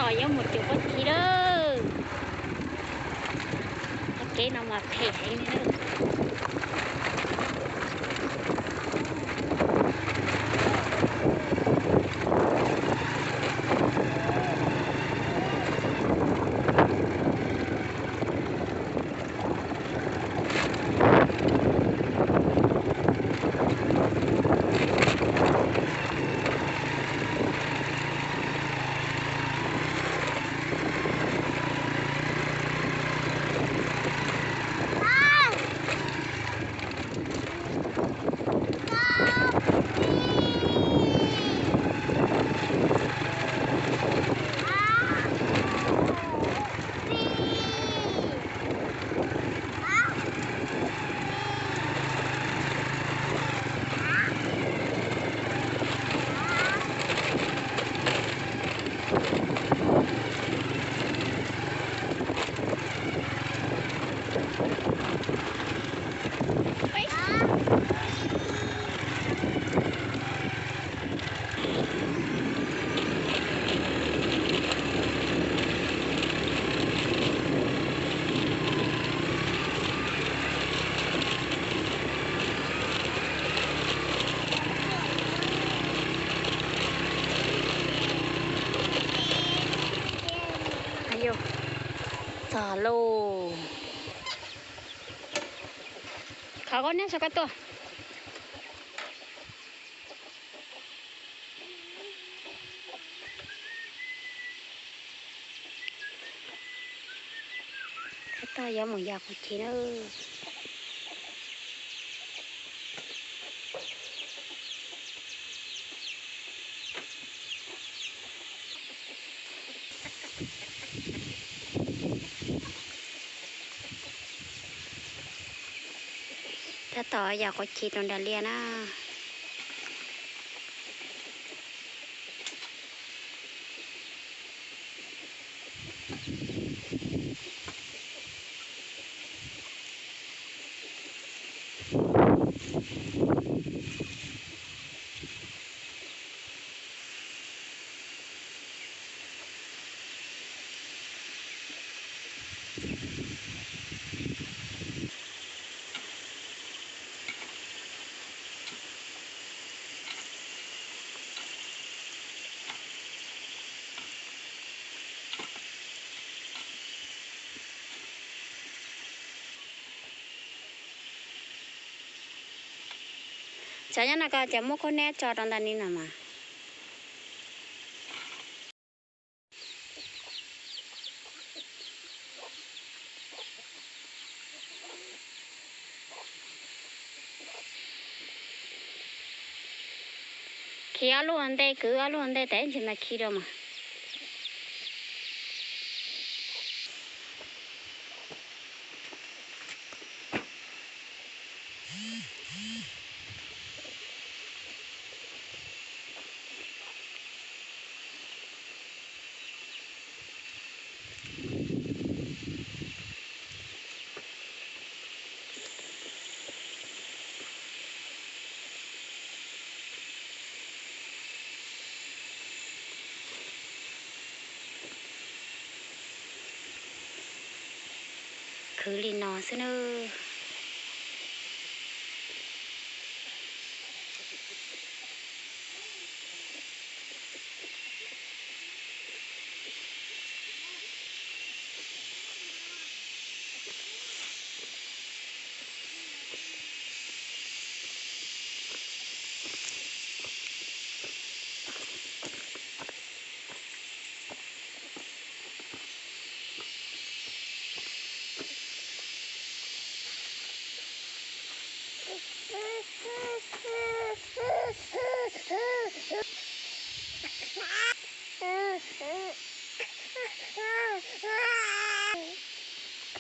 Os, yuav mus cuag pob kib lawm. Qhov kev no mas phem heev li na. Txog lauj. Khov koj neb so koj tuaj. Tau yuav mus yos qhov kev na. Tab tom yos qhov kev rau nram liaj na. Cov nyob no koj cov muab khaub neb tso rau ntawm ni no mas. Khi ob lub ua ntej, kwv ob lub ua ntej tas ib ntsis mas khi rau mas. Khwv li no xwb nawb.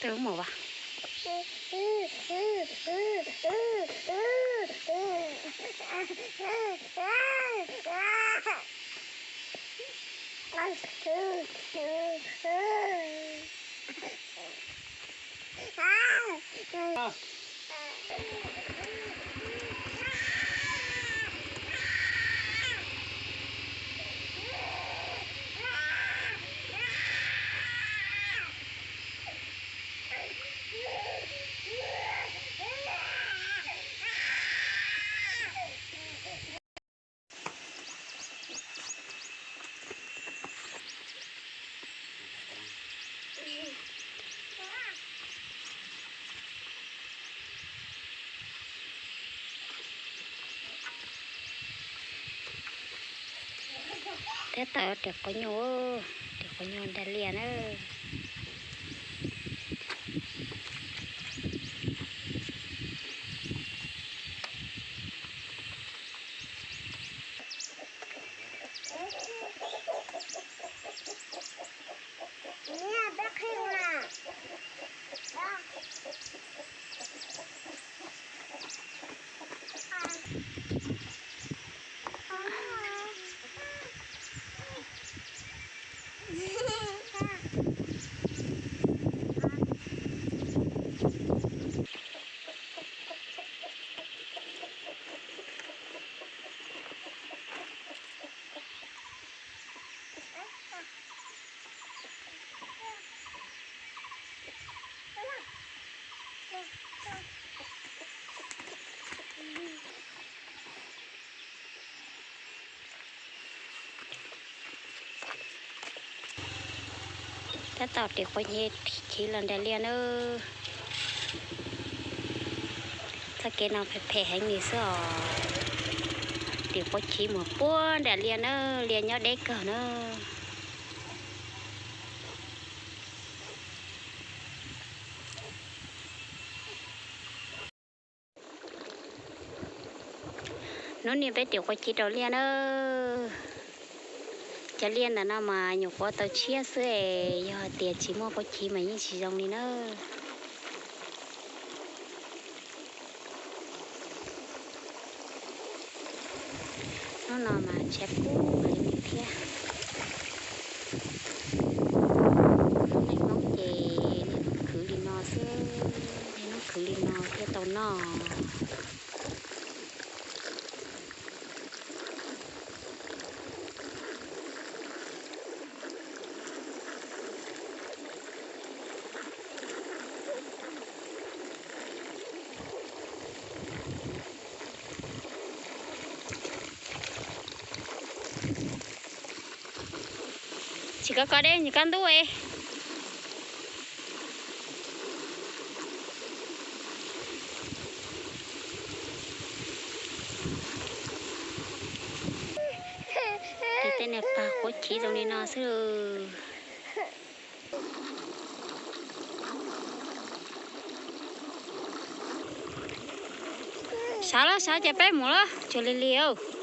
Twb mus as. Tab tom riam quav nyuj, riam quav nyuj nrag liaj na. Tab tom riam quav chiv los nram liaj nawb. Txoj kev no phem phem heev li xwb os. Riam quav chiv mus puag nram liaj nawb, liaj nyob deb kawg nawb. Hnub no peb riam quav chiv rau liaj nawb. Cov liaj ntawm no mas nyuam qhuav tau tshiab xwb es, yog hais tias tsis muaj quav chiv mas yeej tsis zoo li nawb. Hnub no mas tshav kub heev li thiab. Niaj hnub ces niaj hnub khwv li no xwb, niaj hnub khwv li no thiaj tau noj. Tsis kov kov deb, tsis kov ntub es. Ces tej niag pag quav chiv zoo li no xwb. Sawv los sawv ces peb mus los tsuag li li os.